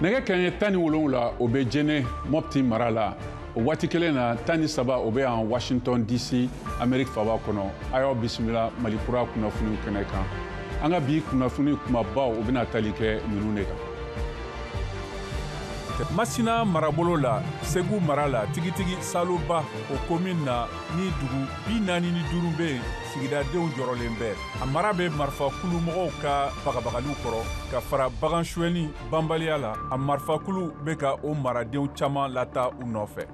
Nɛgɛ kɛɲɛ 17, o bɛ Jɛnɛ, Mɔpti mara la. O waati kelen na, 13, o bɛ yan Washington DC, Amerique faba kɔnɔ. A y'aw bisimila Mali Kura kunnafoniw kɛnɛ kan. An ka bi kunnafoni kumabaw, o bɛna tali kɛ ninnu de kan. Masina marabolo la, Segu mara la, tigitigi Saloba, o komin na ni dugu 45 bɛ yen, sigidadenw jɔrɔlen bɛ. A mara bɛ marifakulu mɔgɔw ka bagabagaliw kɔrɔ, ka fara bagan suyɛni banbaliya la. A marifakulu bɛ ka o maradenw caman lata u nɔfɛ.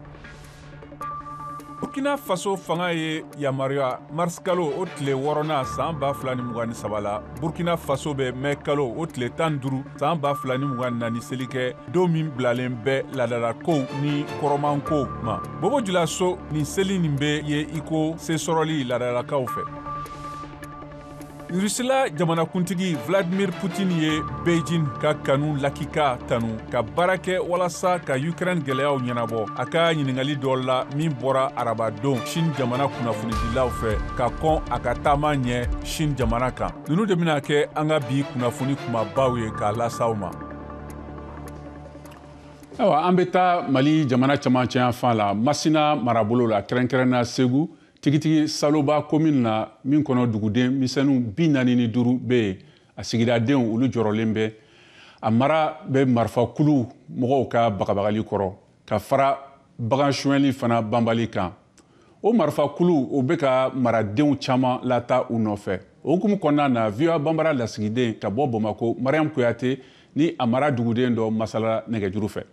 Burkina Faso fanga ye yamaruya mars kalo o tile 6nan san 2023 la, Burkina Faso bɛ mɛ kalo o tile 15 san 2024 seli kɛ, don min bilalen bɛ laadalakow ni kɔrɔmankow ma. Bobo Julaso, nin seli nin bɛ ye i ko sesɔrɔli laadalakaw fɛ. Rusila jamanakuntigi Vladimir Putin ye Beijing ka kanu lakika tanu ka baara kɛ walasa ka Ukraine gɛlɛyaw ɲɛnabɔ, a ka ɲiningali dɔ la min bɔra arabadon Chine jamana kunnafonidilaw fɛ ka kɔn a ka taama ɲɛ Chine jamana kan. Ninnu de bɛna kɛ an ka bi kunnafoni kumabaw ye k'a las'aw ma. Ayiwa, an bɛ taa Mali jamana camancɛ fan la, Masina marabolo la, kɛrɛnkɛrɛnna Segu, tigitigi Saloba commune na, min kɔnɔ duguden misɛnninw 45 bɛ yen. A sigidadenw, olu jɔrɔlen bɛ. A mara bɛ marifakulu mɔgɔw ka bagabagali kɔrɔ, ka fara bagan suyɛnli fana banbali kan. O marifakulu, o bɛ ka maradenw caman lata u nɔfɛ. O hukumu kɔnɔna na, VOA Banbara lasigiden ka bɔ Bamako, Mariam Kuyate, ni a mara duguden dɔ masala nɛgɛjuru fɛ.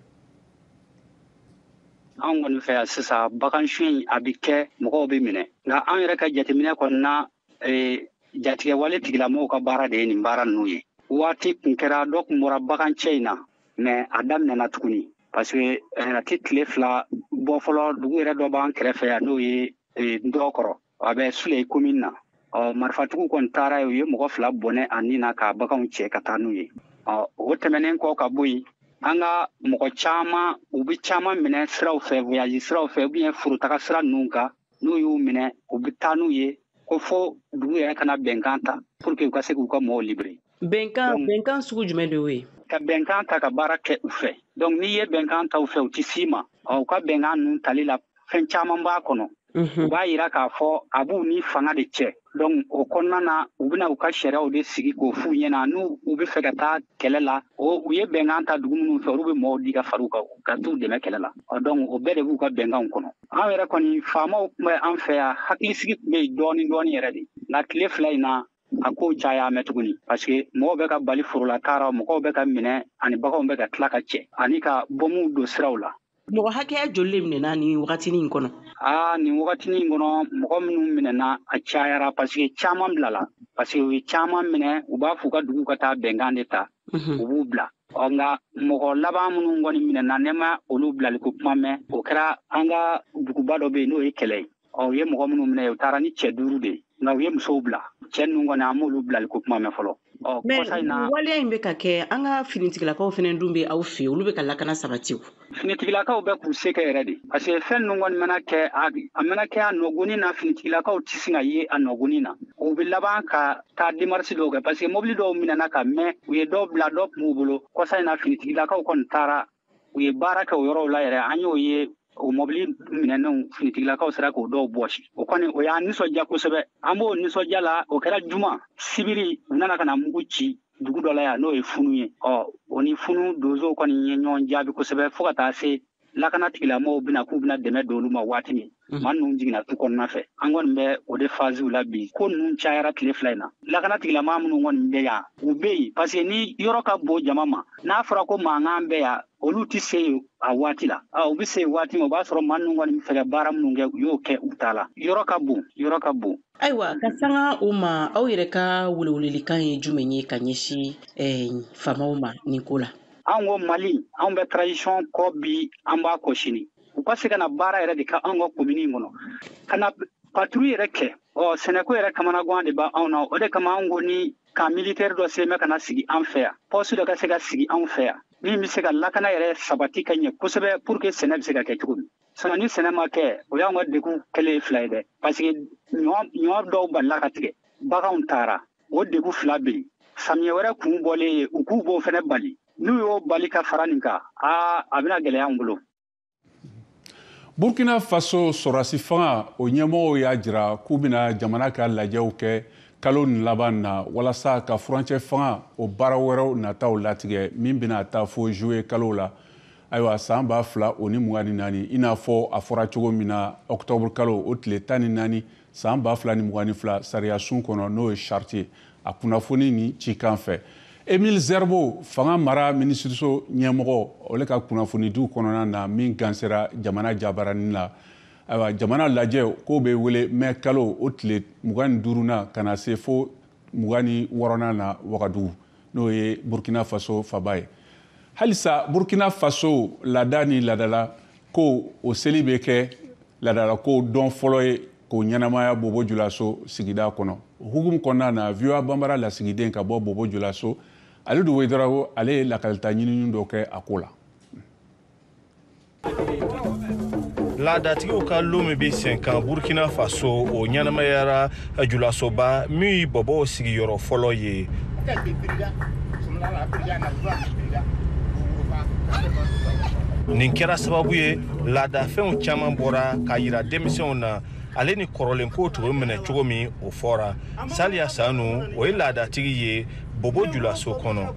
An kɔni fɛ yan sisan, bagan suɲɛ a bɛ kɛ, mɔgɔw bɛ minɛ, nka an yɛrɛ ka jateminɛ kɔnɔna, jatigɛwale tigilamɔgɔw ka baara de ye nin baara ninnu ye. Waati kun kɛra dɔ kun bɔra bagan cɛ in na, mɛ a daminɛna tuguni, parce que a tɛ tile 2 bɔ fɔlɔ. Dugu yɛrɛ dɔ b'an kɛrɛfɛ yan, n'o ye Ndɔkɔrɔ, a bɛ Sule commune na. Ɔ, marifatigiw kɔni taara yen, u ye mɔgɔ 2 bɔnɛ a nin na ka baganw cɛ ka taa n'u ye. Ɔ, o tɛmɛnen kɔ ka bɔ yen, an ka mɔgɔ caman, u bɛ caman minɛ siraw fɛ, voyage siraw fɛ ou bien forotaga sira ninnu kan. N'u y'u minɛ, u bɛ taa n'u ye ko fo dugu yɛrɛ kana bɛnkan ta pour que u ka se k'u ka mɔgɔw libérer. Bɛnkan, bɛnkan sugu jumɛn de y'o ye? Ka bɛnkan ta ka baara kɛ u fɛ. Donc n'i ye bɛnkan ta u fɛ, u tɛ s'i ma. Ɔ, u ka bɛnkan ninnu tali la, fɛn caman b'a kɔnɔ. U b'a yira k'a fɔ a b'u ni fanga de cɛ. Donc o kɔnɔna na, u bɛna u ka sariyaw de sigi k'o f'u ɲɛna. N'u u bɛ fɛ ka taa kɛlɛ la, o u ye bɛnkan ta dugu minnu fɛ, olu bɛ mɔgɔw di ka far'u kan ka t'u dɛmɛ kɛlɛ la. Ɔ, donc o bɛɛ de b'u ka bɛnkanw kɔnɔ. An yɛrɛ kɔni, faamaw tun bɛ an fɛ yan, hakilisigi tun bɛ yen dɔɔni dɔɔni yɛrɛ de, nka tile 2 in na, a kow caya mɛn tuguni, parce que mɔgɔw bɛ ka bali forola taara, mɔgɔw bɛ ka minɛ, ani baganw bɛ ka tila ka cɛ, ani ka bɔnmuw don siraw la. Mɔgɔ hakɛya joli de minɛna nin wagatinin in kɔnɔ? Aa, nin wagatinin in kɔnɔ, mɔgɔ minnu minɛna, a cayara, parce que caman bilala, parce que u ye caman minɛ, u b'a fɔ u ka dugu ka taa bɛnkan de ta, u b'u bila. Ɔ, nka mɔgɔ laban minnu kɔni minɛna, ne ma olu bilali ko kuma mɛn. O kɛra an ka duguba dɔ bɛ yen, n'o ye Kɛlɛ ye. Ɔ, u ye mɔgɔ minnu minɛ, u taara ni cɛ 5 de ye, nka u ye musow bila. Cɛ ninnu kɔni, an m'olu bilali ko kuma mɛn fɔlɔ. Ɔ, kɔsa in na, waleya in bɛ ka kɛ, an ka finitigilakaw fana dun bɛ aw fɛ yen, olu bɛ ka lakana sabati o? Finitigilakaw bɛ k'u se kɛ yɛrɛ de, parce que fɛn ninnu kɔni mana kɛ, a mana kɛ a nɔgɔnin na, finitigilakaw tɛ sin ka ye a nɔgɔnin na. U bɛ laban ka taa démarche dɔw kɛ, parce que mobili dɔw minɛna ka mɛn, u ye dɔw bila, dɔw tun b'u bolo. Kɔsa in na, finitigilakaw kɔni taara, u ye baara kɛ o yɔrɔw la yɛrɛ. An y'o ye, o mobili minɛnenw, finitigilakaw sera k'o dɔw bɔsi. O kɔni, o y'an nisɔndiya kosɛbɛ. An b'o nisɔndiya la, o kɛra juma sibiri, u nana ka na mugu ci dugu dɔ la yan, n'o ye Funu ye. Ɔ, o ni Funu donsow kɔni ye ɲɔgɔn jaabi kosɛbɛ, fo ka taa se lakana tigilamɔgɔw bɛna k'u bɛna dɛmɛ don olu ma waati min, maa ninnu jiginna tu kɔnɔna fɛ. An kɔni bɛ o de faziw la bi. Ko ninnu cayara tile 2 in na. Lakana tigilamaa minnu kɔni bɛ yan, u bɛ yen, parce que ni yɔrɔ ka bon jama ma, n'a fɔra ko mankan bɛ yan, olu tɛ se yen a waati la. U bɛ se yen waati min, o b'a sɔrɔ maa ninnu kɔni bɛ fɛ ka baara minnu kɛ, u y'o kɛ, u ta la. Yɔrɔ ka bon, yɔrɔ ka bon. Ayiwa, ka sanga o ma, aw yɛrɛ ka welewelelikan ye jumɛn ye ka ɲɛsin faamaw ma nin ko la? An ko Mali, anw bɛ transition kɔ bi, an b'a kɔ sini. U ka se ka na baara yɛrɛ de kɛ anw ka commune in kɔnɔ, ka na patrouille yɛrɛ kɛ. Ɔ, sɛnɛko yɛrɛ kamanagan de b'anw na. O de kama an ko ni ka militaire dɔ se bɛ ka na sigi an fɛ yan, poste dɔ ka se ka sigi anw fɛ yan, min bɛ se ka lakana yɛrɛ sabati ka ɲɛ kosɛbɛ, pour que sɛnɛ bɛ se ka kɛ cogo min. Sinon ni sɛnɛ ma kɛ, o y'anw ka degun kɛlen ye 2 ye dɛ, parce que ɲɔ dɔw balila ka tigɛ, baganw taara, o degun 2 bɛ yen. Samiyɛ wɛrɛ kun bɔlen ye, u k'u b'o fɛnɛ bali. N'u y'o bali ka fara nin kan, aa, a bɛna gɛlɛya an bolo. Burkina Faso sɔrɔdasi fanga o ɲɛmɔgɔw y'a jira k'u bɛna jamana ka lajɛw kɛ kalo nin laban na walasa ka furancɛ fanga o baara wɛrɛw nataw latigɛ min bɛna taa fo juillet kalo la, ayiwa, san 2024, i n'a fɔ a fɔra cogo min na octobre kalo o tile 14 san 2022 sariya sun kɔnɔ, n'o ye charte ye. A kunnafoni ni cikan fɛ, Emile Zerbo, fanga mara minisiriso ɲɛmɔgɔ, ole ka kunnafonidiw kɔnɔna na min gansera jamana jabaranin la. Ayiwa, jamana lajɛ k'o bɛ wele mɛ kalo o tile 25 na ka na se fo 26nan na Wagadugu, n'o ye Burkina Faso faba ye. Halisa Burkina Faso laada ni laadala ko o seli bɛ kɛ laadala ko dɔn fɔlɔ ye k'o ɲɛnamaya Bobo Julaso sigida kɔnɔ. O hukumu kɔnɔna na, VOA Banbara lasigiden ka bɔ Bobo Julaso, Alidu Wedarawo, ale ye lakalita ɲinini dɔ kɛ a ko la. Laadatigiw ka lon min bɛ sen kan Burkina Faso, o ɲɛnamayara Julasoba min ye bɔbɔw sigiyɔrɔ fɔlɔ ye. Nin kɛra sababu ye laadafɛnw caman bɔra k'a yira denmisɛnw na, ale ni kɔrɔlenko tun bɛ minɛ cogo min, o fɔra. Saliya Sanu, o ye laadatigi ye Bobo Julaso kɔnɔ.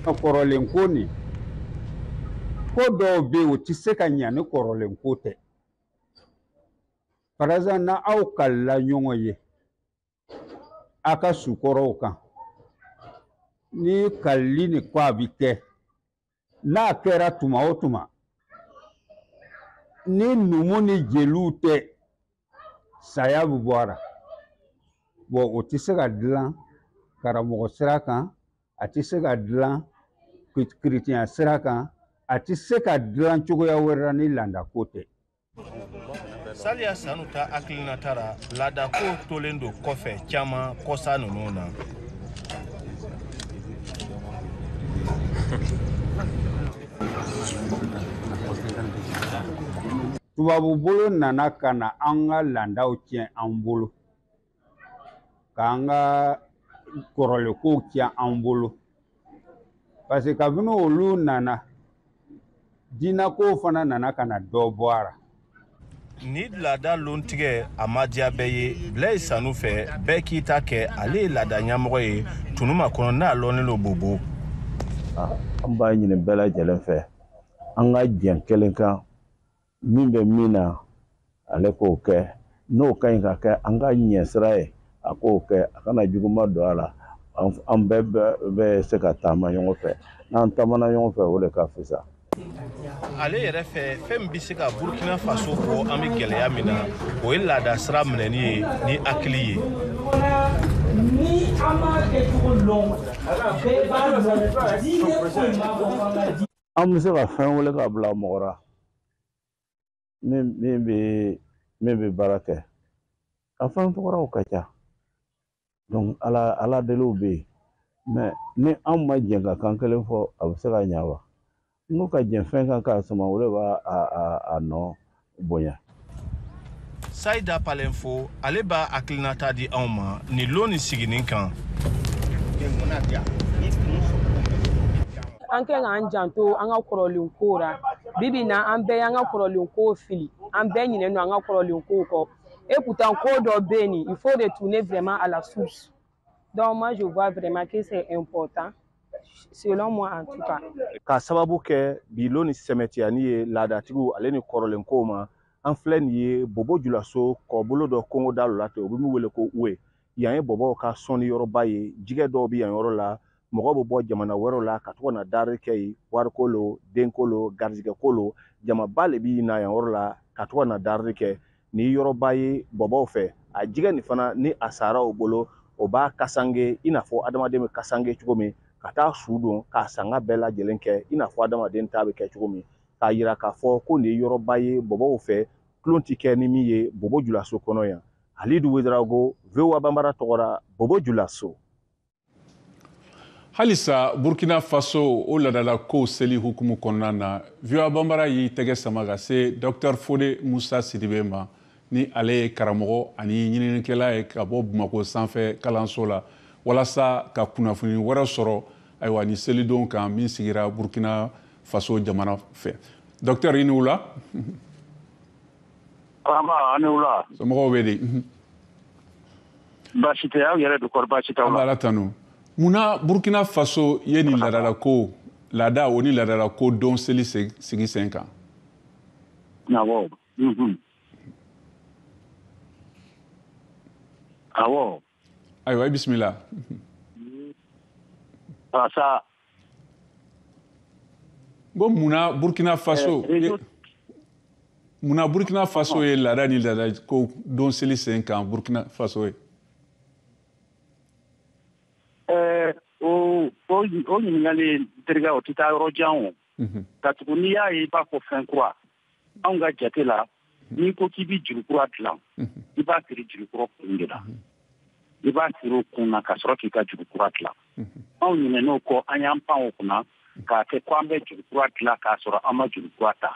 Kɔrɔlenko nin, ko dɔw bɛ yen, o tɛ se ka ɲa ni kɔrɔlenko tɛ. Par exemple, na aw kalila ɲɔgɔn ye a ka sukɔrɔw kan, ni kalili ni ko a bɛ kɛ, n'a kɛra tuma o tuma, ni numu ni jeliw tɛ, saya bɛ bɔ a la. Bon, o tɛ se ka dilan karamɔgɔ sira kan, a tɛ se ka dilan kerecɛnya sira kan, a tɛ se ka dilan cogoya wɛrɛ la ni laadako tɛ. Saliya Sanu ta hakilinata ra, laadako tolen don kɔfɛ caman kɔsa ninnu na. Tubabu bolo nana ka na an ka laadaw tiɲɛ an bolo, k'an ka kɔrɔlenkow tiɲɛ an bolo, parce que kabini olu nana, diinɛkow fana nana ka na dɔ bɔ a la. Ni laada lontigɛ a ma diya bɛɛ ye. Blaise Sanu fɛ, bɛɛ k'i ta kɛ. Ale ye laada ɲɛmɔgɔ ye Tunuma kɔnɔ, n'a lɔnnen don Bobo. An b'a ɲini bɛɛ lajɛlen fɛ, an ka jɛn kelen kan, min bɛ min na ale k'o kɛ, n'o ka ɲi ka kɛ an ka ɲɛ sira ye, a k'o kɛ, a kana juguman don a la. An bɛɛ bɛ se ka taama ɲɔgɔn fɛ, n'an taamana ɲɔgɔn fɛ, o de ka fisa. Ale yɛrɛ fɛ, fɛn min bɛ se ka Burkina Faso bɔ an bɛ gɛlɛya min na, o ye laada sira minɛni ye ni hakili ye. Ni an m'a kɛcogo lɔn, bɛɛ b'a lɔn, diinɛ foyi m'a fɔ k'an ka di. An bɛ se ka fɛn wele ka bila mɔgɔ la min bɛ baara kɛ, a fɛn tɔgɔraw ka ca. Donc ala deliw bɛ yen, mais ni anw ma jɛn ka kan kelen fɔ, a bɛ se ka ɲa wa? N'u ka jɛn fɛn kan k'a sama, o de b'a a nɔ bonya. Sayida Palenfo, ale b'a hakilinata di anw ma nin lon nin siginin kan. An kɛ k'an janto an ka kɔrɔlen kow la. Bi bi na, an bɛɛ y'an ka kɔrɔlen kow fili, an bɛɛ ɲinɛnen don an ka kɔrɔlen kow kɔ. Et pourtant, ko dɔ bɛ yen nin, il faut retourner vraiment à la source. Donc moi, je vois vraiment que c'est important, selon moi en tout cas. K'a sababu kɛ bi lon ni sɛmɛtiyani ye laadatigiw ale ni kɔrɔlen kow ma, an filɛ nin ye Bobo Julaso kɔbolo dɔ kongo da la ten, o bɛ min wele ko Uwe. Yan ye bɔbɔw ka sɔnni yɔrɔba ye. Jigɛ dɔw bɛ yan yɔrɔ la, mɔgɔw bɛ bɔ jamana wɛrɛw la ka to ka na dari kɛ yen, wariko lo, denko lo, garijɛgɛko lo, jamaba le bɛ na yan yɔrɔ la ka to ka na dari kɛ. Nin yɔrɔba ye bɔbɔw fɛ. A jigɛ nin fana, ni a sara o bolo, o b'a kasange i n'a fɔ adamaden bɛ kasange cogo min, ka taa su don k'a sanga bɛɛ lajɛlen kɛ i n'a fɔ adamaden ta bɛ kɛ cogo min, k'a yira k'a fɔ ko nin ye yɔrɔba ye bɔbɔw fɛ, tulon ti kɛ ni min ye Bobo Julaso kɔnɔ yan. Halidu Wedarago, VOA Banbara tɔgɔ, Bobo Julaso. Halisa Burkina Faso o laadala kow seli hukumu kɔnɔna na, VOA Banbara y'i tɛgɛ sama ka se Dr Fode Musa Sidibe ma, ni ale ye karamɔgɔ ani ɲininikɛla ye ka bɔ Bamako sanfɛ kalanso la, walasa ka kunnafoni wɛrɛ sɔrɔ. Ayiwa, ni selidon kan min sigira Burkina Faso jamana fɛ. Docteur, i ni wula. Faama, a ni wula. Somɔgɔw bɛ di? Baasi tɛ, aw yɛrɛ de kɔrɔ, baasi t'aw la? An bɛ Ala tanu. Munna Burkina Faso ye nin laadalako laada o ni laadalako don seli sigi sen kan? Awɔ. Awɔ. Ayiwa, i bisimila. Sa. Ko munna Burkina Faso munna Burkina Faso ye laada ni laada ko don seli sen kan Burkina Faso ye? O ɲininkali terikɛ, o tɛ taa yɔrɔ jan o. Ka tugu n'i y'a ye i b'a fɔ fɛn kura, anw ka jate la, n'i ko k'i bɛ juru kura dilan, i b'a siri juru kɔrɔ kun de la. I b'a siri o kun na ka sɔrɔ k'i ka juru kura dilan. Anw ɲinɛn'o kɔ, an y'an pan o kunna k'a kɛ ko an bɛ juru kura dilan k'a sɔrɔ an ma juru kura ta.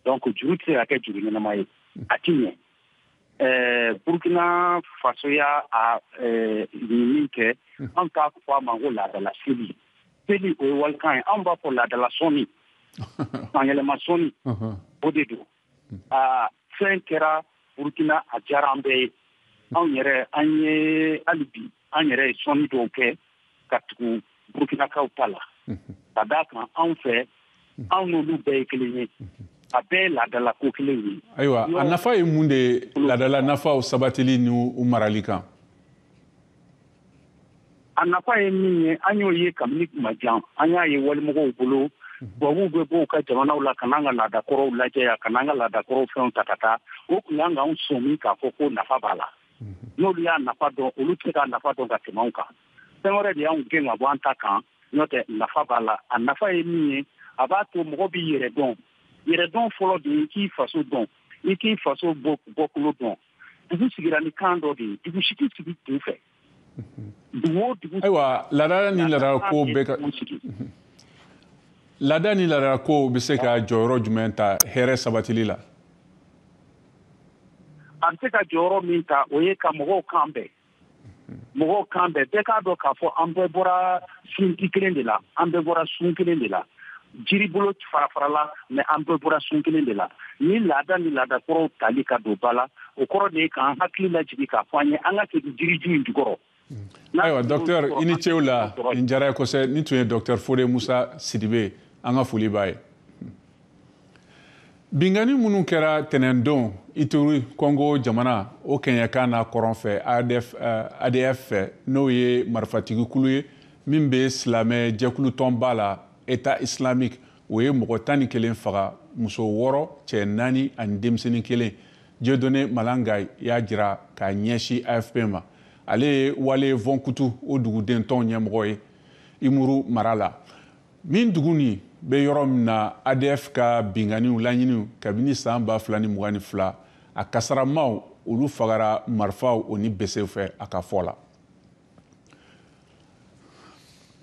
Donc juru tɛ se ka kɛ juru ɲɛnama ye, a ti ɲɛ. Burkina Faso y'a min kɛ, an t'a fɔ a ma ko laadala seli. Seli o ye walikan ye, anw b'a fɔ laadala sɔnni, sanyɛlɛma sɔnni, o de don. Fɛn kɛra Burkina, a diyara an bɛɛ ye. Anw yɛrɛ, an ye hali bi an yɛrɛ ye sɔnni dɔw kɛ ka tugu Burkinakaw ta la. Ka d'a kan anw fɛ, anw n'olu bɛɛ ye kelen ye. A bɛɛ ye laadala ko kelen ye. Ayiwa, a nafa ye mun de ye laadala nafaw sabatili ni u marali kan? A nafa ye min ye, an y'o ye kabini kuma jan. An y'a ye walimɔgɔw bolo, tubabuw bɛ bɔ u ka jamanaw la ka n'an ka laadakɔrɔw lajɛ yan, ka n'an ka laadakɔrɔw fɛnw ta ka taa. O tun y'an k'anw sɔmi k'a fɔ ko nafa b'a la. N'olu y'a nafa dɔn, olu tɛ se k'a nafa dɔn ka tɛmɛ anw kan. Fɛn wɛrɛ de y'anw gɛn ka bɔ an ta kan, n'o tɛ nafa b'a la. A nafa ye min ye, a b'a to mɔgɔ b'i yɛrɛ dɔn. Yɛrɛdɔn fɔlɔ de ye k'i faso dɔn, i k'i faso bɔkolo dɔn. Dugu sigira ni kan dɔ de ye, dugu si tɛ sigi kun fɛ. Dugu o dugu. Ayiwa, laada ni laadalako bɛ ka laada ni laadalako bɛ se ka jɔyɔrɔ jumɛn ta hɛrɛ sabatili la? A bɛ se ka jɔyɔrɔ min ta, o ye ka mɔgɔw kan bɛn. Mɔgɔw kan bɛn, bɛɛ k'a dɔn k'a fɔ an bɛɛ bɔra sunti kelen de la, an bɛɛ bɔra sun kelen de la. Jiri bolo fara farala, mais an bɛɛ bɔra sun kelen de la. Ni laada ni laadakɔrɔw tali ka don ba la, o kɔrɔ de ye k'an hakili lajigin k'a fɔ an ye an ka segin jiriju in jukɔrɔ. Ayiwa, docteur, i ni ce o la, nin diyara ye kosɛbɛ. Nin tun ye docteur Fode Musa Sidibe, an ka foli b'a ye. Binkanni minnu kɛra tɛnɛndon Ituri, Congo jamana o kɛɲɛkan n'a kɔrɔn fɛ ADF fɛ, n'o ye marifatigikulu ye min bɛ silamɛ jɛkulu tɔnba la État islamique, o ye mɔgɔ 11 faga, muso 6, cɛ 4 ani denmisɛnnin 1. Dieudonné Malanga y'a jira k'a ɲɛsin AFP ma. Ale ye Wale Vonkutu o duguden tɔn ɲɛmɔgɔ ye Imuru mara la. Min dugu nin bɛ yɔrɔ min na, ADF ka binkanniw laɲiniw kabini san 2022, a kasaramaw olu fagara marifaw o ni besew fɛ a ka fɔ la.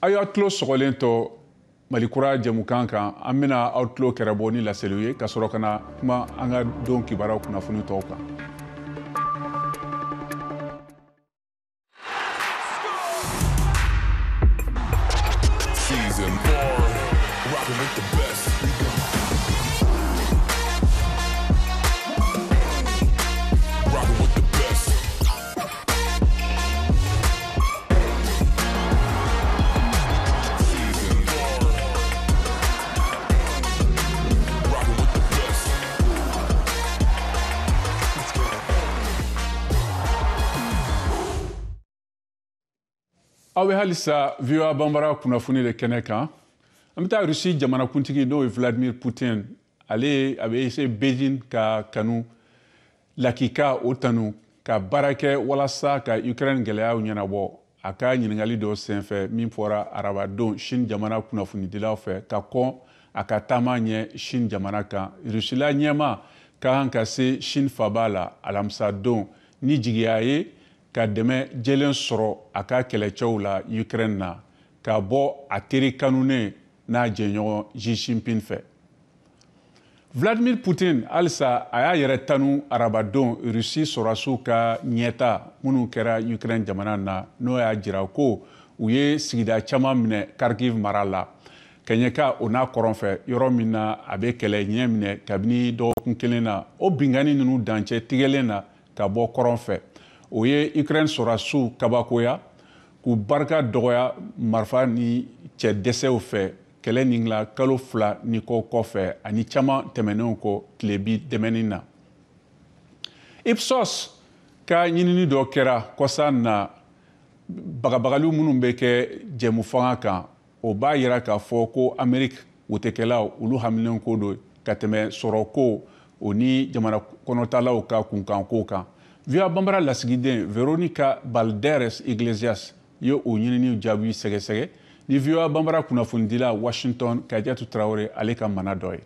Aw y'a tulo sɔgɔlen tɔ Malikura jɛmukan kan, an bɛna aw tulo kɛrɛbɔ ni laseliw ye ka sɔrɔ ka na kuma an ka don kibaruyaw kunnafoni tɔw kan. Season 4, rocking with the best. Rocking with the best. Season 4, rocking with the best. Let's go. Aw bɛ halisa VOA Banbara kunnafoni de kɛnɛ kan. An bɛ taa Russie jamanakuntigi n'o ye Vladimir Putin, ale a bɛ se Beijing ka kanu lakika o tanu ka baara kɛ walasa ka Ukraine gɛlɛyaw ɲɛnabɔ. A ka ɲininkali dɔ senfɛ min fɔra arabadon Chine jamana kunnafonidilaw fɛ ka kɔn a ka taama ɲɛ Chine jamana kan. Russie la ɲɛmaa ka kan ka se Chine faba la alamisadon ni jigiya ye ka dɛmɛ jɛlen sɔrɔ a ka kɛlɛcɛw la Ukraine na ka bɔ a teri kanunen n'a jɛɲɔgɔn Xi Jinping fɛ. Vladimir Putin halisa a y'a yɛrɛ tanu arabadon Russie sɔrɔdasiw ka ɲɛta minnu kɛra Ukraine jamana na, n'o y'a jira ko U ye sigida caman minɛ Kharkiv mara la, kɛɲɛka o n'a kɔrɔn fɛ, yɔrɔ min na a bɛ kɛlɛ ɲɛ minɛ kabini dɔgɔkun kelen na. O binkanni ninnu dancɛ tigɛlen na ka bɔ kɔrɔn fɛ, o ye Ukraine sɔrɔdasiw kabakoya, k'u barika dɔgɔya marifa ni cɛ dɛsɛw fɛ kɛlɛ nin la kalo 2 ni kɔ kɔfɛ ani caman tɛmɛnenw kɔ tilebi dɛmɛni na. Ipsos ka ɲinini dɔ kɛra kɔsa na, bagabagaliw minnu bɛ kɛ jɛmufanga kan, o b'a yira k'a fɔ ko Amerique wotekɛlaw, olu haminen ko don ka tɛmɛ sɔrɔko o ni jamana kɔnɔtalaw ka kunkanko kan. VOA Bambara lasigiden Veronica Balderas Iglesias ye o ɲininiw jaabi sɛgɛsɛgɛ ni VOA Bambara kunnafonidila Washington Kadiatou Traoré ale ka mana dɔ ye.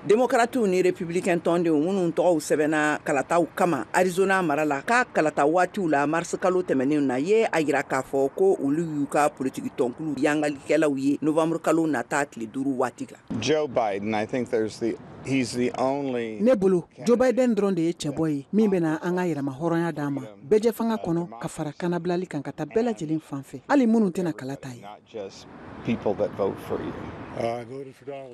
Demokratiw ni Republicain tɔndenw minnu tɔgɔw sɛbɛnna kalataw kama Arizona mara la ka kalata waatiw la mars kalo tɛmɛnenw na, ye a yira k'a fɔ ko olu y'u ka politiki tɔnkulu yangalikɛlaw ye novembre kalo nata tile 5 waati la. Joe Biden, I think there's the he's the only Ne bolo, Joe Biden dɔrɔn de ye cɛbɔ ye min bɛna an ka yɛrɛma hɔrɔnya d'an ma bɛɛjɛ fanga kɔnɔ, ka fara kanabilali kan ka taa bɛɛ lajɛlen fan fɛ, hali minnu tɛna kala ta ye. Not just people that vote for you.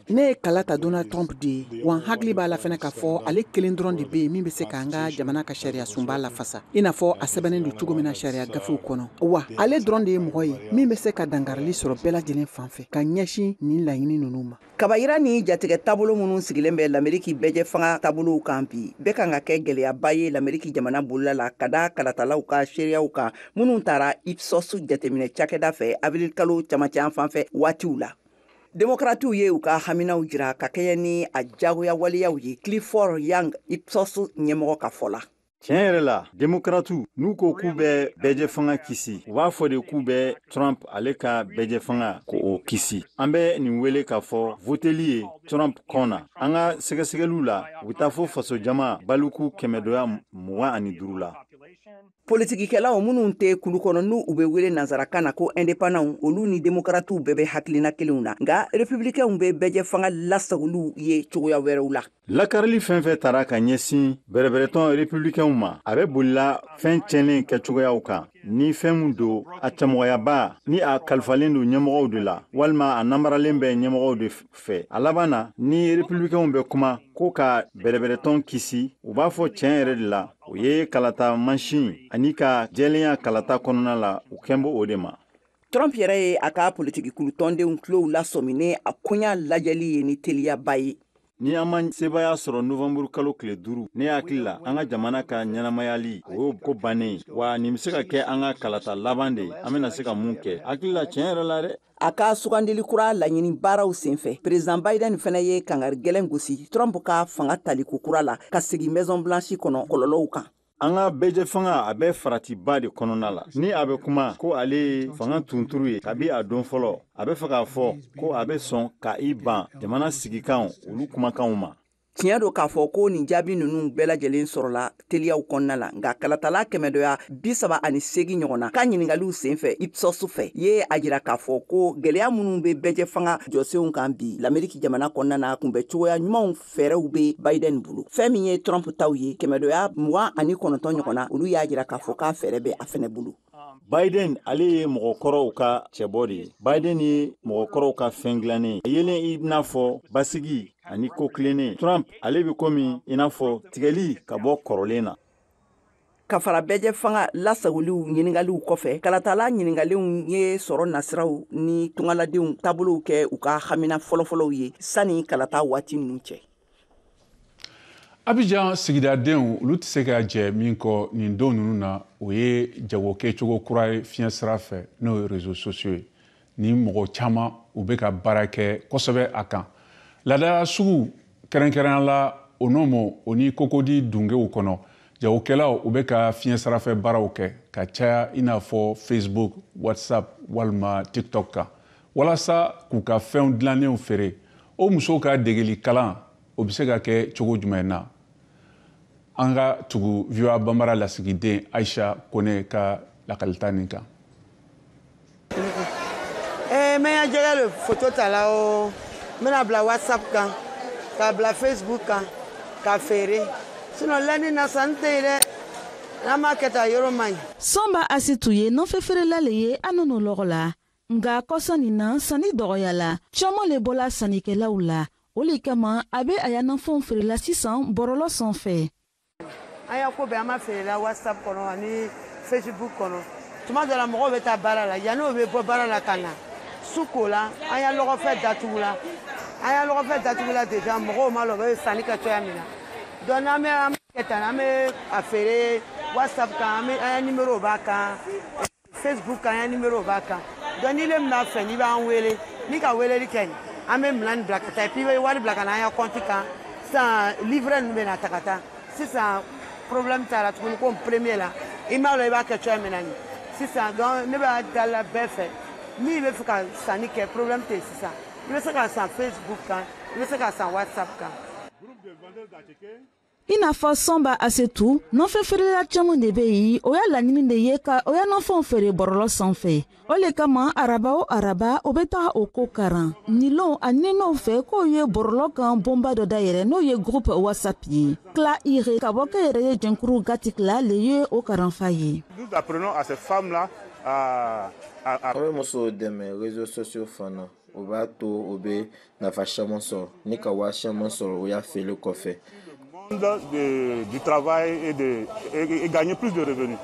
Ne ye kala ta Donald Trump de ye, wa n hakili b'a la fɛnɛ k'a fɔ ale kelen dɔrɔn de bɛ yen min bɛ se k'an ka jamana ka sariya sunba lafasa i n'a fɔ a sɛbɛnnen don cogo min na sariya gafew kɔnɔ, wa ale dɔrɔn de ye mɔgɔ ye min bɛ se ka dankarili sɔrɔ bɛɛ lajɛlen fan fɛ ka ɲɛsin nin laɲini ninnu ma. Kabayira ni jatigɛ taabolo minnu sigilen bɛ Lameriki bɛɛjɛ fanga taabolow kan bi, bɛɛ kan ka kɛ gɛlɛyaba ye Lameriki jamana bolola la, ka da kalatalaw ka seereyaw kan minnu taara Ipsos jateminɛ cakɛda fɛ avril kalo camancɛ fan fɛ waatiw la. Demokratiw ye u ka haminaw jira ka kɛɲɛ ni a jagoya waleyaw ye, Clifford Young, Ipsos ɲɛmɔgɔ ka fɔ la. Tiɲɛ yɛrɛ la, Demokratiw n'u ko k'u bɛ bɛɛjɛ fanga kisi, u b'a fɔ de k'u bɛ Trump ale ka bɛɛjɛ fanga ko o kisi. An bɛ nin wele k'a fɔ voteli ye Trump kɔn na. An ka sɛgɛsɛgɛliw la, u bɛ taa fo fasojama baliku 125 la. Politikikɛlaw minnu tɛ kulu kɔnɔ, n'u u bɛ wele nansarakan na ko indépendants, olu ni demokratiw bɛɛ bɛ hakilina kelenw na, nka républicains bɛ bɛɛjɛ fanga lasagoliw ye cogoya wɛrɛw la. Lakarili fɛn fɛn tara ka ɲɛsin bɛrɛbɛrɛtɔn républicains ma, a bɛ bolila fɛn tiɲɛnen kɛcogoyaw kan, ni fɛn min don a cɛmɔgɔyaba ni a kalifalen don ɲɛmɔgɔw de la, walima a namaralen bɛ ɲɛmɔgɔw de fɛ. A laban na, ni républicains bɛ kuma ko ka bɛrɛbɛrɛtɔn kisi, u b'a fɔ tiɲɛ yɛrɛ de la, o ye kalata mansin ani ka jɛlenya kalata kɔnɔna la, u kɛn b'o de ma. Trump yɛrɛ ye a ka politiki kulu tɔndenw tulow lasɔminen a koɲa lajɛli ye ni teliyaba ye. Ni an ma sebaaya sɔrɔ novanburu kalo tile 5, ne hakili la, an ka jamana ka ɲɛnamayali, o y'o ko bannen ye, wa nin bɛ se ka kɛ an ka kalata laban de ye. An bɛna se ka mun kɛ? Hakili la, tiɲɛ yɛrɛ la dɛ. A ka sugandili kura laɲini baaraw senfɛ, président Biden fɛnɛ ye kangari gɛlɛn gosi Trump ka fanga taliko kura la ka segin Maison Blanche kɔnɔ kɔlɔlɔw kan. An ka bɛɛjɛ fanga, a bɛ faratiba de kɔnɔna la. Ni a bɛ kuma ko ale ye fanga tunturu ye kabi a don fɔlɔ, a bɛ fɛ k'a fɔ ko a bɛ sɔn ka i ban jamana sigikanw, olu kumakanw ma. Tiɲɛ don k'a fɔ ko nin jaabi ninnu bɛɛ lajɛlen sɔrɔla teliyaw kɔnɔna la, nka kalatala 138 ɲɔgɔn na ka ɲiningaliw senfɛ Ipsos fɛ ye a jira k'a fɔ ko gɛlɛya minnu bɛ bɛɛjɛ fanga jɔsenw kan bi Lameriki jamana kɔnɔna na, kunbɛ cogoya ɲumanw fɛɛrɛw bɛ Biden bolo. Fɛn min ye Trump taw ye, 129 ɲɔgɔn na, olu y'a jira k'a fɔ k'a fɛɛrɛ bɛ a fɛnɛ bolo. Biden, ale ye mɔgɔkɔrɔw ka cɛbɔ de ye. Biden ye mɔgɔkɔrɔw ka fɛn dilannen ye, yelen i n'a fɔ basigi ani ko tilennen. Trump, ale bɛ komi i n'a fɔ tigɛli ka bɔ kɔrɔlen na. Ka fara bɛɛjɛ fanga lasagoliw ɲiningaliw kɔfɛ, kalatala ɲiningalenw ye sɔrɔ nasiraw ni tungaladenw taabolow kɛ u ka hamina fɔlɔfɔlɔw ye sani kalata waati ninnu cɛ. Abidjan sigidadenw, olu tɛ se ka jɛ min kɔ nin don ninnu na, o ye jago kɛcogo kura ye fiɲɛ sira fɛ, n'o ye réseaux sociaux ye, ni mɔgɔ caman u bɛ ka baara kɛ kosɛbɛ a kan. Laadala sugu, kɛrɛnkɛrɛnnenya la Onomo o ni Kokodi dungew kɔnɔ, jagokɛlaw u bɛ ka fiɲɛ sira fɛ baaraw kɛ ka caya, i n'a fɔ Facebook, WhatsApp walima TikTok kan, walasa k'u ka fɛnw dilannenw feere. O musow ka degeli kalan, o bɛ se ka kɛ cogo jumɛn na? An ka tugu VOA Bambara lasigiden Aisha Kone ka lakalita nin kan. N bɛ n ka jɛgɛ de photo ta la o, n bɛna bila WhatsApp kan, k'a bila Facebook kan, k'a feere. Sinon lɛni na san tɛ yen dɛ. N'an m'a kɛ tan, yɔrɔ man ɲi. Sɔnba Asitu ye nɔfɛ feerela le ye an nɔnɔ lɔgɔ la. Nka kɔsa nin na, sanni dɔgɔyala, caman le bɔla sannikɛlaw la. O le kama a bɛ a ya nafɛnw feerela sisan bɔlɔlɔ sanfɛ. An y'a ko bɛɛ, an b'a feerela WhatsApp kɔnɔ ani Facebook kɔnɔ. Tuma dɔ la, mɔgɔw bɛ taa baara la, yanni o bɛ bɔ baara la ka na, su ko la, an y'a lɔgɔfɛ datugu la, an y'a lɔgɔfɛ datugu la déjà, mɔgɔw ma lɔ u bɛ sanni kɛ cogoya min na. Donc n'an bɛ an kɛ tan, an bɛ a feere WhatsApp kan, an bɛ an ya numéro b'a kan, Facebook kan, an ya numéro b'a kan. Donc n'i le min b'a fɛ, n'i b'an wele, n'i ka weleli kɛ nin, an bɛ minɛn bila ka taa, et puis i bɛ wari bila ka na an ya compte kan. Sisan livret ninnu bɛ na ta ka taa. Sisan problème t'a la tuguni, ko premier la, i m'a lɔn i b'a kɛ cogoya min na nin sisan. Donc ne b'a dala bɛɛ fɛ, min bɛ fɛ ka sanni kɛ, problème tɛ yen sisan. I bɛ se k'a san Facebook kan, i bɛ se k'a san WhatsApp kan. I n'a fɔ Sɔnba Asetu, nɔfɛ feerela caman de bɛ yen, o y'a laɲini de ye ka o ya nafɛnw feere bɔlɔlɔ sanfɛ. O le kama, araba o araba, o bɛ taga o ko karan. Nin lon, a ɲininaw fɛ k'o ye bɔlɔlɔ kan bonba dɔ dayɛlɛ, n'o ye groupe WhatsApp ye. Kla Ire ka bɔ kɛnyɛrɛye jɛnkuru Gatik la le ye o karanfa ye. Nous apprenons à ces femmes-là à An bɛ musow dɛmɛ réseaux sociaux fana, o b'a to o bɛ nafa caman sɔrɔ ni ka wari caman sɔrɔ o y'a feere kɔfɛ. Monde du travail et gagner plus de revenus.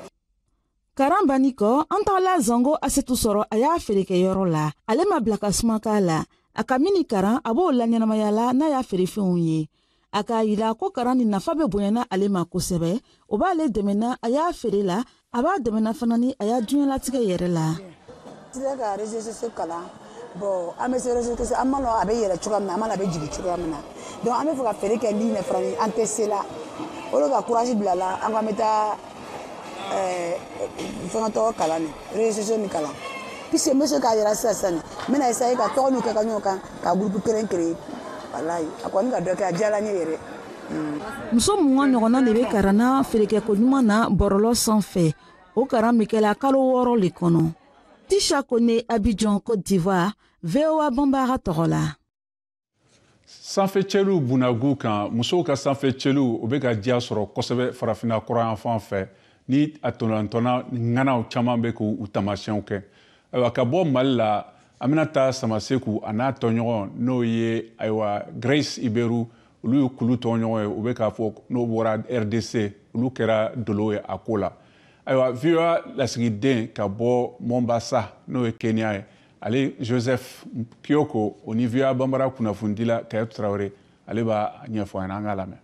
Karan banni kɔ, an tagala Zango Asetu sɔrɔ a y'a feerekɛyɔrɔ la. Ale ma bila ka suma k'a la. A ka min karan, a b'o laɲɛnamaya la n'a y'a feerefɛnw ye. A k'a yira ko karan nin nafa bɛ bonyana ale ma kosɛbɛ. O b'ale dɛmɛna a y'a feere la, a b'a dɛmɛna fana ni a y'a diɲɛlatigɛ yɛrɛ la. Sera ka réseaux sociaux kalan. Bon, an bɛ se réseaux sociaux, an ma lɔn a bɛ yɛlɛ cogoya min na, an ma lɔn a bɛ jigin cogoya min na. Donc an bɛ fɛ ka feere kɛ ligne fana, an tɛ se la. O de ka courage bila la, an ko an bɛ taa fɛngɛ tɔgɔ kalan nin, réseaux sociaux nin kalan, puisque n bɛ se k'a yira sisan sisan nin, n bɛna essayer ka tɔgɔ n'u kɛ ka ɲɔgɔn kan ka groupe kelen créer. Walayi, a kɔni ka dɔ kɛ, a diyara n ye yɛrɛ. Muso 20 ɲɔgɔnna de bɛ karanna feerekɛko ɲuman na bɔlɔlɔ sanfɛ. O karan bɛ kɛla kalo 6 le kɔnɔ. Tisha Kone, Abidjan, Côte d'Ivoire, VOA Banbara tɔgɔ la. Sanfɛ cɛliw bunnagu kan, musow ka sanfɛ cɛliw, o bɛ ka diya sɔrɔ kosɛbɛ Farafinna kɔrɔnyanfan fɛ, ni a tɔnɔntɔnna ŋanaw caman bɛ k'u taamasiyɛnw kɛ. Ayiwa, ka bɔ Mali la, Aminata Samaseku a n'a tɔɲɔgɔn, n'o ye ayiwa Grace Iberu, olu ye kulu tɔɲɔgɔn ye, u bɛ k'a fɔ n'o bɔra RDC, olu kɛra dolo ye a ko la. Ayiwa, VOA lasigiden ka bɔ Mombasa, n'o ye Kenya ye, ale Joseph Kioko, o ni VOA Banbara kunnafonidila Kayatu Tarawele, ale b'a ɲɛfɔ an ɲɛna, an k'a lamɛn.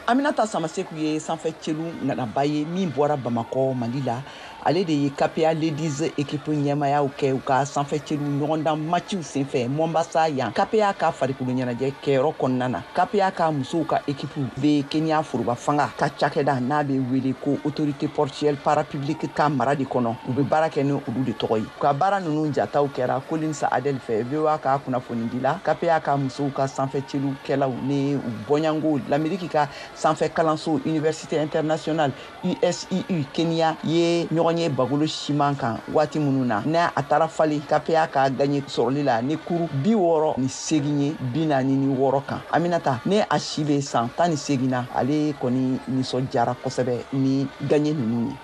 Aminata Samaseku ye sanfɛ celu ŋanaba ye min bɔra Bamakɔ, Mali la. Ale de ye KPA Ladies équipe ɲɛmayaw kɛ u ka sanfɛ celu ɲɔgɔndan maciw senfɛ Mombasa yan, KPA ka farikolo ɲɛnajɛ kɛyɔrɔ kɔnɔna na. KPA ka musow ka équipe bɛ Kenya foroba fanga ka cakɛda n'a bɛ wele ko Autorité portuaire parapublique ka mara de kɔnɔ. U bɛ baara kɛ ni olu de tɔgɔ ye. U ka baara ninnu jataw kɛra Collins Adel fɛ, VOA ka kunnafonidila. KPA ka musow ka sanfɛ celu kɛlaw ni u bɔɲango Lameriki ka sanfɛ kalanso Université internationale USIU Kenya ye ɲɔgɔn ye bagolo siman kan waati minnu na, n'a a taara falen KPA ka gaɲe sɔrɔli la ni kuru 68 ye 46 kan. Aminata, ne a si bɛ san 18 na, ale kɔni nisɔndiyara kosɛbɛ ni gaɲe ninnu ye.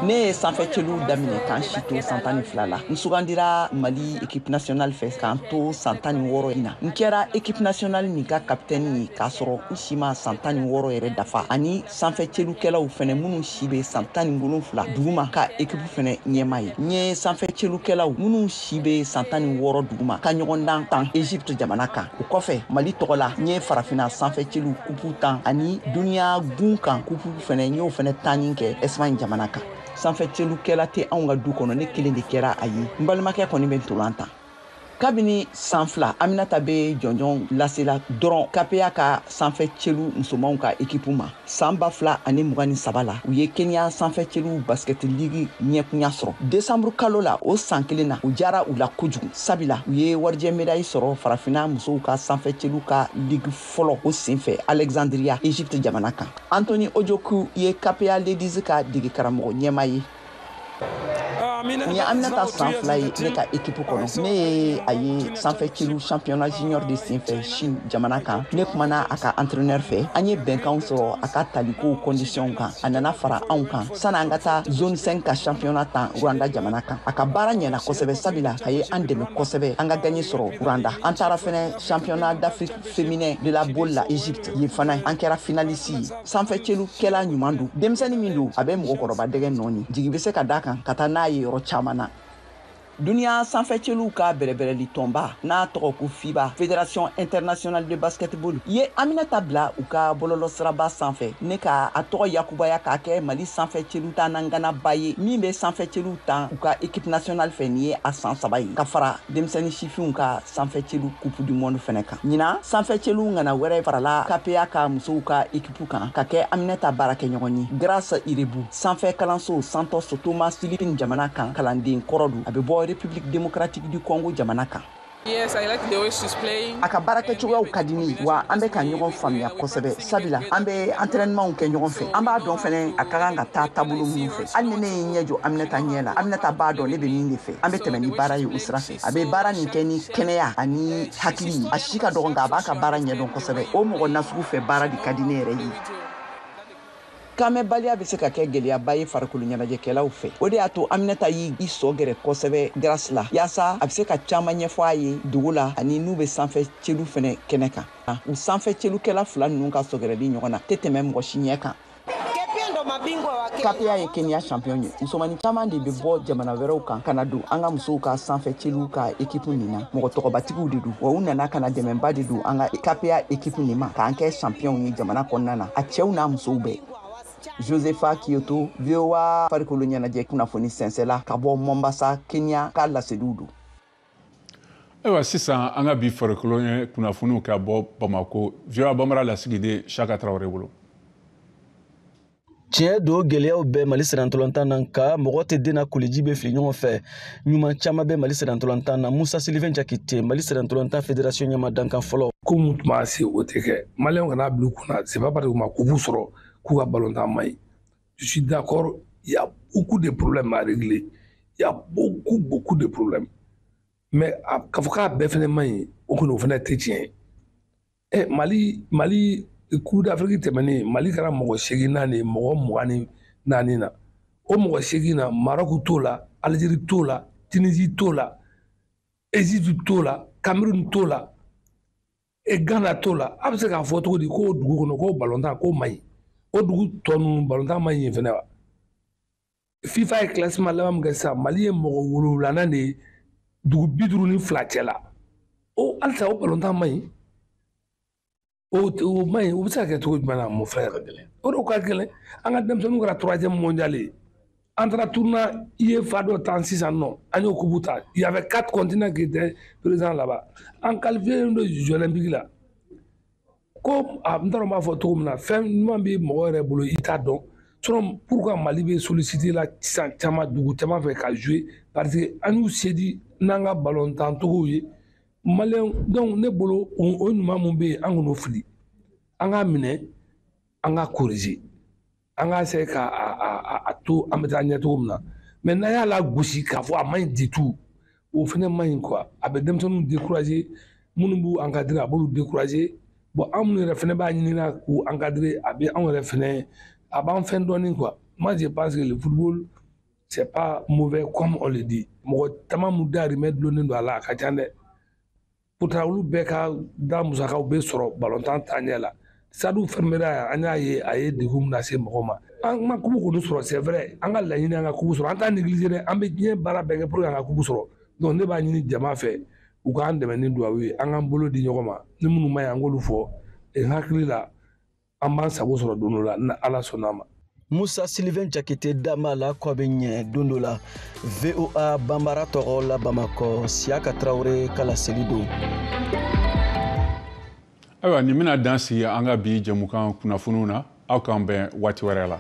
Ne ye sanfɛ cɛliw daminɛ k'an si to san 12 la. N sugandira Mali équipe nationale fɛ k'an to san 16 in na. N kɛra équipe nationale nin ka capitaine ye k'a sɔrɔ n si ma san 16 yɛrɛ dafa, ani sanfɛ cɛlukɛlaw fɛnɛ minnu si bɛ san 17 duguma ka équipe fɛnɛ ɲɛma ye. N ye sanfɛ cɛlukɛlaw minnu si bɛ san 16 duguma ka ɲɔgɔndan tan Egypte jamana kan. O kɔfɛ, Mali tɔgɔ la, n ye Farafinna sanfɛ cɛliw kupu tan ani duniya gun kan kupu fɛnɛ, n y'o fɛnɛ tanni kɛ Espagne jamana kan. Sanfɛ celukɛla tɛ anw ka du kɔnɔ, ne kelen de kɛra a ye. N balimakɛ kɔni bɛ ntolan tan kabini san 2. Aminata bɛ jɔnjɔn lasela dɔrɔn KPA ka sanfɛ celu musomanw ka ekipu ma. San 2023 la, u ye Kenya sanfɛ celu basket ligue ɲɛkunya sɔrɔ desanburu kalo la o san kelen na. U jara u la kojugu, sabula u ye warijɛ médaille sɔrɔ Farafinna musow ka sanfɛ celu ka ligue fɔlɔ o senfɛ Alexandria, Egypte jamana kan. Anthony Ojoku ye KPA Ladies ka dege karamɔgɔ ɲɛma ye. Nin ye Aminata san 2 ye ne ka équipe kɔnɔ. Ne ye a ye sanfɛ celu championnat junior de senfɛ Chine jamana kan. Ne kumana a ka entraîneur fɛ, an ye bɛnkanw sɔrɔ a ka talikow condition kan. A nana fara anw kan sanni an ka taa zone 5 ka championnat tan Rwanda jamana kan. A ka baara ɲɛna kosɛbɛ, sabula a ye an dɛmɛ kosɛbɛ an ka gagné sɔrɔ Rwanda. An taara fɛnɛ championnat d'Afrique féminin de la boule la Égypte, yen fana an kɛra finaliste ye. Sanfɛ celukɛla ɲuman don, denmisɛnnin min don, a bɛ mɔgɔkɔrɔba dɛgɛ nɔ, jigi bɛ se ka d'a kan ka taa n'a ye yɔrɔ caman na. Duniya sanfɛ celu ka bɛrɛbɛrɛli tɔnba n'a tɔgɔ ko FIBA, Fédération internationale de basketball, ye Aminata bila u ka bɔlɔlɔsiraba sanfɛ ne ka a tɔgɔ yakubaya k'a kɛ Mali sanfɛ celu ta nanganaba ye min bɛ sanfɛ celu tan u ka équipe nationale fɛ. Nin ye a san 3 ye ka fara denmisɛnnin sifinw ka sanfɛ celu coupe du monde fɛnɛ kan. Ɲinan sanfɛ celu ŋana wɛrɛ farala KPA ka musow ka équipe kan ka kɛ Aminata baarakɛɲɔgɔn ye. Grâce Irebu, sanfɛ kalanso Santos Thomas Philippine jamana kan kalanden kɔrɔ don, a bɛ bɔ République démocratique du Congo jamana kan. A ka baarakɛcogoyaw ka di ne ye, wa an bɛ ka ɲɔgɔn faamuya kosɛbɛ, sabula an bɛ entraînement kɛ ɲɔgɔn fɛ. An b'a dɔn fɛnɛ a ka kan ka taa taabolo minnu fɛ. Hali ni ne ye ɲɛ jɔ Aminata ɲɛ la, Aminata b'a dɔn ne bɛ min de fɛ. An bɛ tɛmɛ ni baara ye o sira fɛ. A bɛ baara nin kɛ ni kɛnɛya ani hakili ye. A si ka dɔgɔn, nka a b'a ka baara ɲɛdɔn kosɛbɛ. O mɔgɔ nasugu fɛ baara de ka di ne yɛrɛ ye. Kanmɛbaliya bɛ se ka kɛ gɛlɛyaba ye farikolo ɲɛnajɛkɛlaw fɛ. O de y'a to Aminata y'i sɔ gɛrɛ kosɛbɛ Grâce la, yaasa a bɛ se ka caman ɲɛfɔ a ye dugu la ani n'u bɛ sanfɛ celu fɛnɛ kɛnɛ kan. U sanfɛ celukɛla 2 ninnu ka sɔgɛrɛli ɲɔgɔn na tɛ tɛmɛ mɔgɔ si ɲɛ kan. KPA ye Kenya champion ye. Musomanin caman de bɛ bɔ jamana wɛrɛw kan ka na don an ka musow ka sanfɛ celu ka équipe nin na. Mɔgɔ tɔgɔbatigiw de don, wa u nana ka na dɛmɛba de don an ka KPA équipe nin ma k'an kɛ champion ye jamana kɔnɔna na, a cɛw n'a musow bɛɛ. Josepha Kyoto, VOA farikolo ɲɛnajɛ kunnafoni sɛnsɛla ka bɔ Mombasa, Kenya ka laseliw don. Ayiwa, sisan an ka bi farikolo kunnafoniw ka bɔ Bamako, VOA Bambara lasigiden Saka Tarawele bolo. Tiɲɛ don, gɛlɛyaw bɛ Mali sirantɔlantan na, nka mɔgɔ tɛ den na koliji bɛ fili ɲɔgɔn fɛ. Ɲuman caman bɛ Mali sirantɔlantan na. Musa Sylvain Jakite, Mali sirantɔlantan fédération ɲɛma dankan fɔlɔ. Ko mun tun b'a se o tɛ kɛ, Maliyɛnw kana bila u kunna, c'est pas parce que u ma coupe sɔrɔ k'u ka ballontan man ɲi. Je suis d'accord, il y a beaucoup de problèmes à régler. Il y a beaucoup, beaucoup de problèmes. Mais k'a fɔ k'a bɛɛ fɛnɛ man ɲi, o kɔni o fɛnɛ tɛ tiɲɛ ye. Mali Coupe d'Afrique tɛmɛnen, Mali kɛra mɔgɔ 8nan de ye mɔgɔ 24 na. O mɔgɔ 8 na, Maroc t'o la, Algérie t'o la, Tunisie t'o la, Égypte t'o la, Cameroun t'o la, et Ghana t'o la. A bɛ se k'a fɔ cogo di k'o dugu kɔnɔ k'o ballontan k'o man ɲi? O dugu tɔ ninnu ballontan man ɲi fɛnɛ wa? FIFA ye classement laban min kɛ sisan, Mali ye mɔgɔ 7nan de ye dugu 52 cɛ la. O halisa o ballontan man ɲi. O man ɲi, o bɛ se ka kɛ cogo jumɛn na, mon frère? O de ka gɛlɛn. An ka denmisɛnninw kɛra 3e mondial ye. An taara tournoi UEFA dɔ tan sisan nɔ, an y'o coupe ta. Il y avait 4 continents qui étaient présents là-bas. An qualifié don Jeux olympiques la. Ko a n t'a dɔn n b'a fɔ cogo min na, fɛn ɲuman bɛ mɔgɔ yɛrɛ bolo i t'a dɔn. Sinon pourquoi Mali bɛ solliciter la sisan caman dugu caman fɛ ka jouer, parce que an y'u se di n'an ka ballontan togow ye. Maliyɛn, donc ne bolo o ɲuman mun bɛ yen, an kan'o fili. An k'a minɛ, an k'a corriger, an k'a essayer ka a to an bɛ taa ɲɛ cogo min na. Mais n'an y'a lagosi k'a fɔ a man ɲi du tout, o fɛnɛ man ɲi quoi. A bɛ denmisɛnninw décourager, minnu b'u encadrer a b'olu décourager. Bon, an minnu yɛrɛ fɛnɛ b'a ɲini na k'u encadrer, a bɛ anw yɛrɛ fɛnɛ, a b'an fɛn dɔɔnin quoi. Moi je pense que le football c'est pas mauvais comme on le dit. Mɔgɔ caman mun dahirimɛ dulonnen don a la, a ka ca dɛ. Pourtant olu bɛɛ ka da musakaw bɛ sɔrɔ ballontan taaɲɛ la. Stade fermera yan, an y'a ye a ye degun min lase mɔgɔ ma. An ma coupe kɔni sɔrɔ, c'est vrai, an ka laɲini an ka coupe sɔrɔ, an t'a négliger dɛ, an bɛ diɲɛ baara bɛɛ kɛ pour que an ka coupe sɔrɔ. Donc ne b'a ɲini jama fɛ u k'an dɛmɛ ni duwawu ye, an k'an bolo di ɲɔgɔn ma, ni minnu ma ɲi an k'olu fɔ. N hakili la an b'an sago sɔrɔ don dɔ la ni Ala sɔnn'a ma. Musa Sylvain Jakite dama la kɔ bɛ ɲɛ don dɔ la. VOA Banbara tɔgɔ la Bamakɔ, Siyaka Tarawele ka laseli don. Ayiwa, nin bɛna dan sigi an ka bi jɛmukan kunnafoniw na. Aw k'an bɛn waati wɛrɛ la.